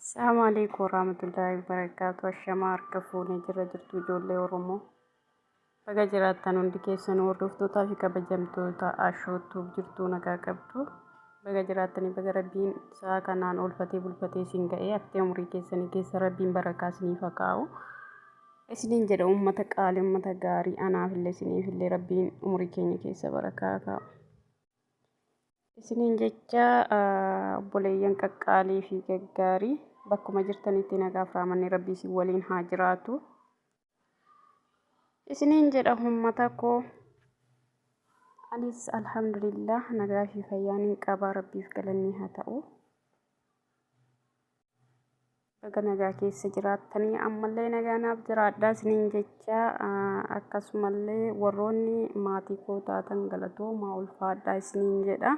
Assalamu alaikum warahmatullahi wabarakatuh. Ashamaa harka fuunee jirra jirtu ijoollee Oromoo. Baga jiraattan hundi keessan hordoftootaa fi kabajamtoota Ashootuuf jirtuu nagaa qabdu. Baga jiraattanii baga Rabbiin sa'a kanaan oolfatee bulfatee isin ga'ee haftee umurii keessanii keessa Rabbiin barakaa isiniif haa kaa'u. Isiniin jedha uummata qaalii uummata gaarii anaafillee isiniifillee Rabbiin umurii keenya keessa barakaa haa kaa'u. Isiniin jecha obboleeyyan qaqqaalii fi gaggaarii bakkuma jirtanitti nagaaf raamanni Rabbii isin waliin haa jiraatu. Isiniin jedha ummata koo. Anis alhamdulillah nagaa fi fayyaan hin qaba Rabbiif galanni haa ta'u. Baga nagaa keessa jiraattanii ammallee nagaa naaf jiraadhaa isiniin jecha akkasumallee warroonni maatii koo taatan galatoomaa ulfaadhaa isiniin jedha.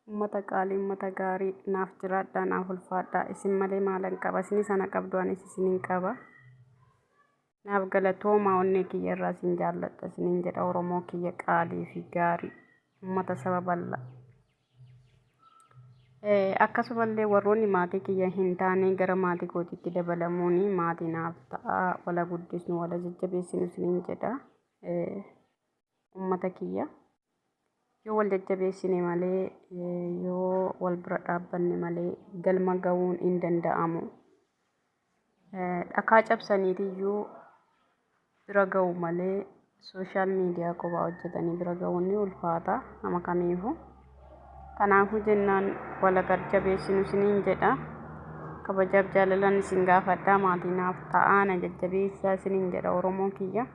Uummata qaalii uummata gaarii naaf jiraadhaa naaf ulfaadhaa isin malee maalan qaba isinis ana qabdu anis isinin qaba. Naaf galatoomaa onnee kiyya irraa isin jaalladha isiniin jedha Oromoo kiyya qaalii fi gaarii uummata saba bal'aa. Akkasumallee warroonni maatii kiyya hin taane gara maatii kootiitti dabalamuun maatii naaf ta'a wala guddisnu wala jajjabeessinu isiniin jedha uummata kiyya. Yoo wal jajjabeessine malee yoo wal bira dhaabbanne malee galma ga'uun hin danda'amu. Dhakaa cabsaniitiyyuu bira ga'u malee sooshaal miidiyaa qofaa hojjetanii bira ga'uun ni ulfaata nama kamiifuu. Kanaafuu jennaan wal jajjabeessinu isiniin jedha. Kabajaaf jaalalaan isin gaafadha. Maatii naaf ta'aa na jajjabeessaa isiniin jedha Oromoo kiyya.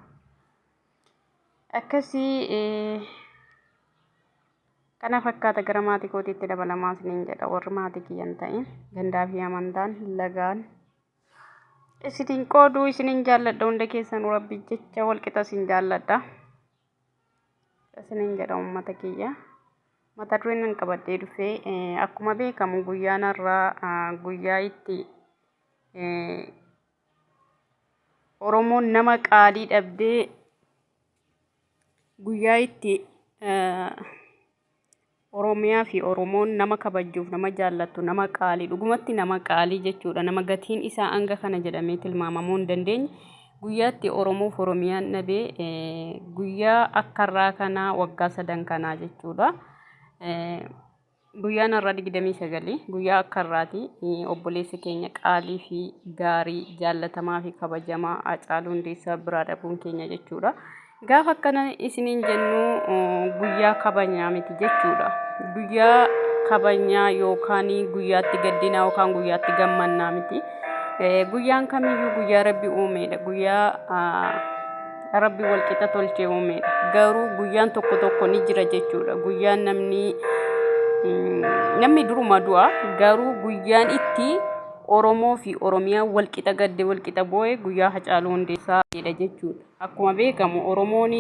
Akkasii kana fakkaata gara maatii kootiitti dabalamaa isiniin jedha warri maatii kiyya hin ta'in gandaa fi amantaan lagaan isiniin qooduu isiniin jaalladha hunda keessan rabbi jecha walqixa isin jaalladha isiniin jedha uummata kiyya. Mata dureen nan qabadhee dhufee akkuma beekamu guyyaan har'aa guyyaa itti Oromoon nama qaalii dhabdee guyyaa itti Oromiyaa fi Oromoon nama kabajjuuf nama jaallattu nama qaalii dhugumatti nama qaalii jechuudha nama gatiin isaa hanga kana jedhamee tilmaamamuu hin dandeenye guyyaa itti Oromoof Oromiyaan dhabee guyyaa akkarraa kanaa waggaa sadan kanaa jechuudha. Guyyaan har'aa 29 guyyaa akka har'aati obboleessa keenya qaalii fi gaarii jaallatamaa fi kabajamaa Hacaaluu Hundeessaa biraa dhabuun keenya jechuudha. Gaafa akkana isiniin jennu guyyaa kabajaa miti jechuudha. Guyyaa kabajaa yookaan guyyaatti gaddinaa yookaan guyyaatti gammannaa miti. Guyyaan kamiyyuu guyyaa Rabbi uumeedha. Guyyaa Rabbi walqixa tolchee uumeedha. Garuu guyyaan tokko tokko ni jira jechuudha. Guyyaan namni namni duruma du'a garuu guyyaan itti Oromoo fi Oromiyaan walqixa gadde walqixa boo'e guyyaa Hacaaluu Hundeessaa dha jechuudha. Akkuma beekamu Oromoon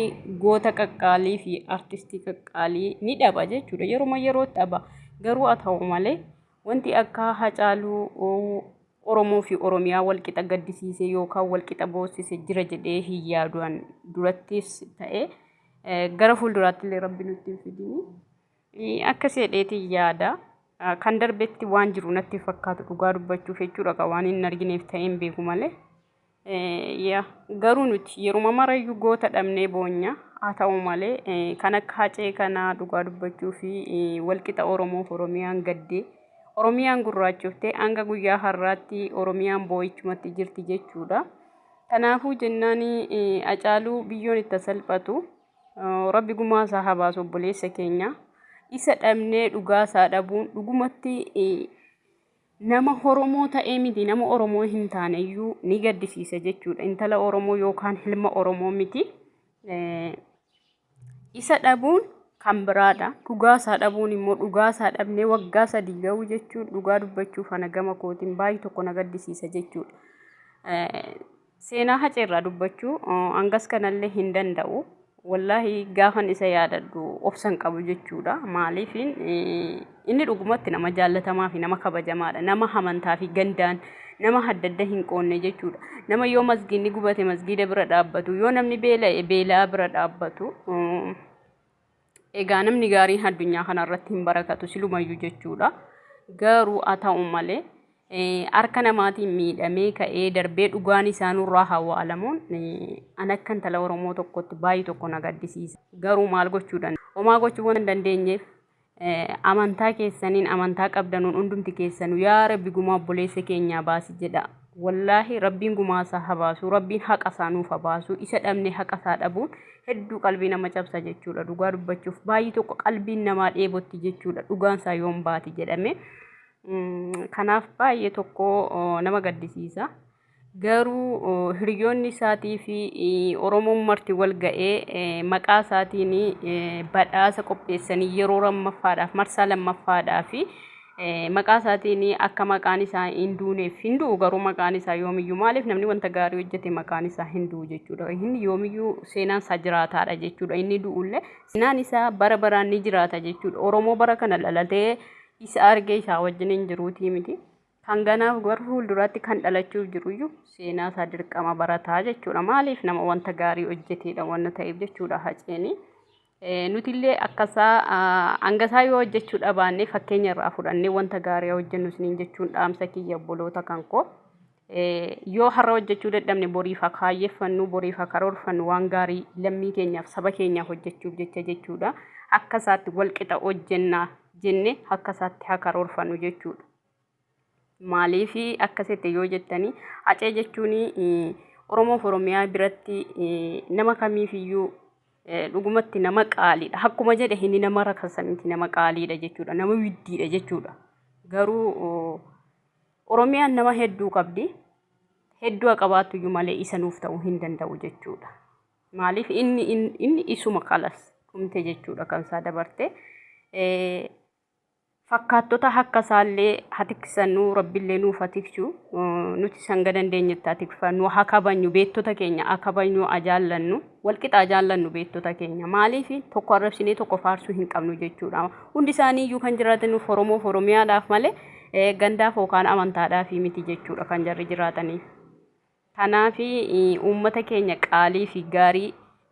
goota qaqqaalii fi artistii qaqqaalii ni dhaba jechuudha. Yeruma yerootti dhaba. Garuu haa ta'u malee wanti akka Hacaaluu Oromoo fi Oromiyaa walqixa gaddisiise yookaan walqixa boossise jira jedhee hin yaadu an durattis ta'e gara fuulduraatti illee rabbi nutti hin fidini. Akkas jedheetiin yaada. Kan darbetti waan jiru natti hin fakkaatu dhugaa dubbachuuf jechuudha kan waan hin argineef ta'ee hin beeku malee. Yaa garuu nuti yeruma marayyuu goota dhabnee boonya haa ta'u malee kan akka hacee kanaa dhugaa dubbachuu fi walqixa Oromoof Oromiyaan gaddee Oromiyaan gurraachoftee hanga guyyaa har'aatti Oromiyaan boo'ichumatti jirti jechuudha. Kanaafuu jennaan Hacaaluu biyyoon itti salphatu Rabbi gumaa isaa haa baasu obboleessa keenya isa dhabnee dhugaa isaa dhabuun dhugumatti Nama Oromoo ta'ee miti nama Oromoo hin taane iyyuu ni gaddisiisa jechuudha. Intala Oromoo yookaan ilma Oromoo miti. Isa dhabuun kan biraadha. Dhugaa isaa dhabuun immoo dhugaa isaa dhabnee waggaa 3 ga'uu jechuun dhugaa dubbachuuf ana gama kootiin baay'ee tokko na gaddisiisa jechuudha. Seenaa Hacee irraa dubbachuu hangas kanallee hin danda'u. Wallaahi gaafan isa yaadadhu obsa hin qabu jechuudha. Maaliif inni dhugumatti nama jaallatamaa fi nama kabajamaadha. Nama amantaa fi gandaan nama adda adda hin qoonne jechuudha. Nama yoo masgiidni gubate masgiida bira dhaabbatu, yoo namni beela'e beela'aa bira dhaabbatu. Egaa namni gaariin addunyaa kanarratti hin barakatu silumayyuu jechuudha. Garuu haa ta'u malee Harka namaatiin miidhamee ka'ee darbee dhugaan isaa nurraa hawwaalamuun an akka intala Oromoo tokkotti baay'ee tokko na gaddisiisa. Garuu maal gochuu danda'a? Homaa gochuu waan hin dandeenyeef amantaa keessaniin amantaa qabdanuun hundumti keessanuu yaa Rabbi gumaa obboleessa keenyaa baasi jedha. Wallaahi Rabbiin gumaa isaa haa baasu, Rabbiin haqa isaa nuuf haa baasu. Isa dhabnee haqa isaa dhabuun hedduu qalbii nama cabsa jechuudha. Dhugaa dubbachuuf baay'ee tokko qalbiin namaa dheebotti jechuudha. Dhugaan isaa yoom baati jedhamee. Kanaaf baay'ee tokko nama gaddisiisa. Garuu hiriyoonni isaatii fi Oromoon marti wal ga'ee maqaa isaatiin badhaasa qopheessanii yeroo lammaffaadhaaf marsaa lammaffaadhaaf maqaa isaatiin akka maqaan isaa hin duuneef hin du'u garuu maqaan isaa yoomiyyuu maaliif namni wanta gaarii hojjete maqaan isaa hin du'u jechuudha. Inni yoomiyyuu seenaan isaa jiraataadha jechuudha. Inni du'ullee seenaan isaa bara baraan ni jiraata jechuudha. Oromoo bara kana dhalatee isa argee isaa wajjin hin jiruutii miti. Kan ganaaf gara fuulduraatti kan dhalachuuf jiruyyuu seenaa isaa dirqama barataa jechuudha. Maaliif nama wanta gaarii hojjeteedha wanta ta'eef jechuudha Haceeni. Nutillee akkasaa hangasaa yoo hojjechuu dhabaanne fakkeenya irraa fudhannee wanta gaarii hojjennu isiniin jechuun dhaamsa kiyya obboloota kan koo. Yoo har'a hojjechuu dadhabne boriif haa kaayyeffannu, boriif haa karoorfannu waan gaarii lammii keenyaaf saba keenyaaf hojjechuuf jecha jechuudha. Akka isaatti walqixa hojjenna jenne akka isaatti haa karoorfannu jechuudha. Maaliif akkasitti yoo jettanii Hacee jechuun Oromoof Oromiyaa biratti nama kamiifiyyuu dhugumatti nama qaaliidha. Akkuma jedhe inni nama rakasa miti nama qaaliidha jechuudha. Nama widdiidha jechuudha. Garuu Oromiyaan nama hedduu qabdi. Hedduu haa qabaattuyyuu malee isa nuuf ta'uu hin danda'u jechuudha. Maaliif inni inni isuma kalas dhumte jechuudha kan isaa dabarte. Fakkaattota akka isaallee ha tiksannu Rabbillee nuuf ha tiksu nuti hanga dandeenyetti ha tikfannu ha kabajnu beektota keenya ha kabajnu ha jaallannu walqixa ha jaallannu beektota keenya maaliif tokko arrabsinee tokko faarsuu hin qabnu jechuudha hundi isaanii iyyuu kan jiraatanuuf Oromoof Oromiyaadhaaf malee gandaaf yookaan amantaadhaaf miti jechuudha kan jarri jiraataniif. Kanaaf uummata keenya qaalii fi gaarii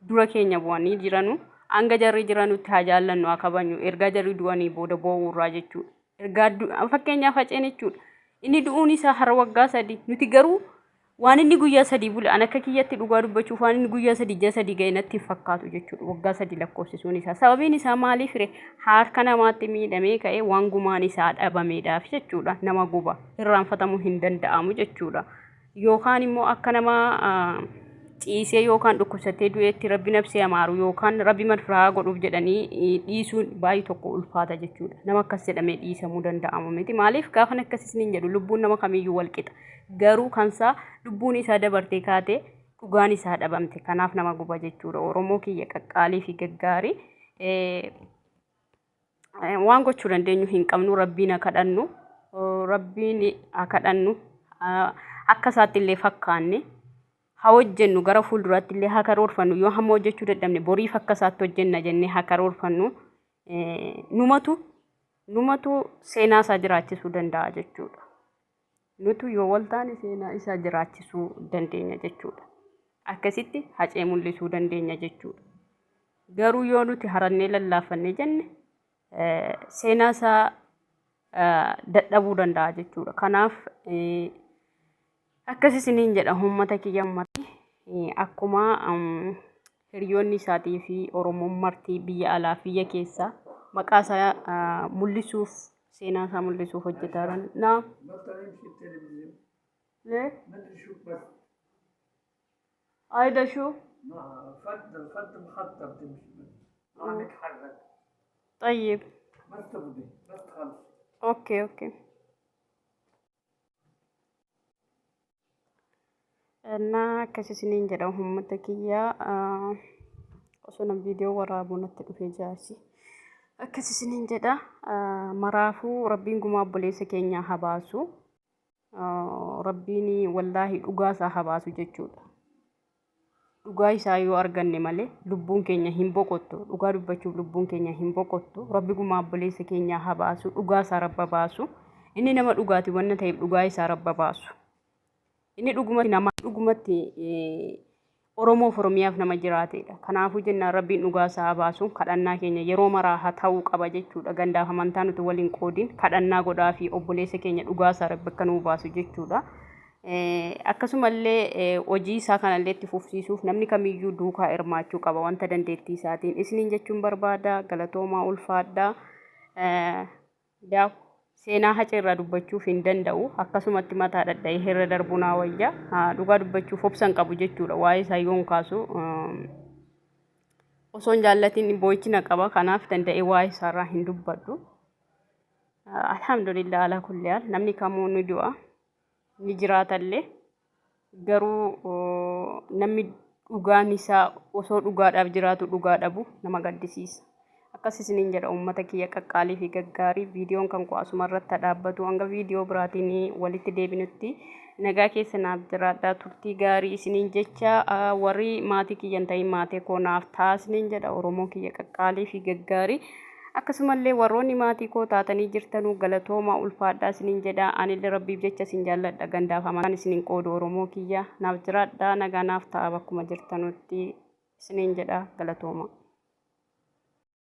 dura keenya bu'anii jiranu hanga jarri jiranutti haa jaallannu haa kabajnu ergaa jarri du'anii booda boo'uu irraa jechuudha. Ergaa fakkeenyaaf Haceen jechuudha. Inni du'uun isaa har'a waggaa 3 nuti garuu waan inni guyyaa 3 bule an akka kiyyatti dhugaa dubbachuuf waan inni guyyaa 3 ji'a 3 ga'e natti hin fakkaatu jechuudha waggaa 3 lakkoofsisuun isaa. Sababiin isaa maaliif ree harka namaatti miidhamee ka'ee waan gumaan isaa dhabameedhaaf jechuudha nama guba irraanfatamuu hin danda'amu jechuudha. Yookaan immoo akka nama ciisee yookaan dhukkubsatee du'eetti rabbi nafsee amaaru yookaan rabbi madfiraa godhuuf jedhanii dhiisuun baay'ee tokko ulfaata jechuudha. Nama akkas jedhamee dhiisamuu danda'amu miti. Maaliif gaafan akkas isiniin jedhu lubbuun nama kamiyyuu wal qixa. Garuu kansaa lubbuun isaa dabartee kaatee dhugaan isaa dhabamte. Kanaaf nama guba jechuudha. Oromoo kiyya qaqqaalii fi gaggaarii. Waan gochuu dandeenyu hin qabnu rabbiin haa kadhannu rabbiin haa kadhannu akka isaatti illee fakkaanne haa hojjennu gara fuulduraatti illee haa karoorfannu yoo hamma hojjechuu dadhabne boriif akka isaatti hojjenna jennee haa karoorfannu numatu numatu seenaa isaa jiraachisuu danda'a jechuudha. Nutu yoo wal taane seenaa isaa jiraachisuu dandeenya jechuudha. Akkasitti hacee mul'isuu dandeenya jechuudha. Garuu yoo nuti harannee lallaaffannee jenne seenaa isaa dadhabuu danda'a jechuudha. Kanaaf akkas isiniin jedha uummata kiyya uummata akkuma hiriyoonni isaatii fi Oromoon marti biyya alaa fi biyya keessaa maqaa isaa mul'isuuf seenaa isaa mul'isuuf hojjetaa jiran. Naa. ليه؟ عايدة شو؟ ما فد فد محطة بتمشي بس ما عم يتحرك. طيب. بس تغدي بس تخلص. اوكي اوكي. እና akkas isiniin jedha uummata kiyya osoo nam viidiyoo waraabuu natti dhufee jaarsi akkas isiniin jedha maraafuu rabbiin gumaa obboleessa keenyaa haa baasu. Rabbiin wallaahi dhugaa isaa haa baasu jechuudha. Dhugaa isaa yoo arganne malee lubbuun keenya hin boqottu. Dhugaa dubbachuuf lubbuun keenya hin boqottu. Rabbi gumaa obboleessa keenyaa haa baasu. Dhugaa isaa rabba baasu. Inni nama dhugaati wanna ta'eef dhugaa isaa rabba baasu. Inni dhugumatti nama dhugumatti Oromoof Oromiyaaf nama jiraateedha. Kanaafuu jennaan Rabbiin dhugaa isaa haa baasu. Kadhannaa keenya yeroo maraa haa ta'uu qaba jechuudha. Gandaaf amantaa nuti waliin qoodin kadhannaa godhaa fi obboleessa keenya dhugaa isaa Rabbi akka nuu baasu jechuudha. Akkasumallee hojii isaa kanallee itti fufsiisuuf namni kamiyyuu duukaa hirmaachuu qaba wanta dandeettii isaatiin isiniin jechuun barbaada. Galatoomaa ulfaadhaa. Yaa seenaa Hacee irraa dubbachuuf hin danda'u. Akkasumatti mataa dhadha'ee irra darbuu naa wayya. Dhugaa dubbachuuf obsa hin qabu jechuudha. Waa'ee isaa yoon kaasu osoo hin jaallatiin boo'ichi na qaba. Kanaaf danda'ee waa'ee isaarraa hin dubbadhu. Alhamdulillah alaa kulli haal namni kamuu ni du'a ni jiraatallee garuu namni dhugaan isaa osoo dhugaadhaaf jiraatu dhugaa dhabu nama gaddisiisa. Akkas isiniin jedha uummata kiyya qaqqaalii fi gaggaarii viidiyoon kan koo asuma irratti dhaabbatu hanga viidiyoo biraatiin walitti deebinutti nagaa keessa naaf jiraadhaa turtii gaarii isiniin jecha warri maatii kiyya hin ta'in maatii koo naaf ta'a isiniin jedha Oromoo kiyya qaqqaalii fi gaggaarii. Akkasumallee warroonni maatii koo taatanii jirtanuu galatoomaa ulfaadhaa isiniin jedha. Anillee Rabbiif jecha isin jaalladha. Gandaaf amantaan isin hin qoodu Oromoo kiyya. Naaf jiraadhaa nagaa naaf ta'a bakkuma jirtanutti isiniin jedha galatoomaa.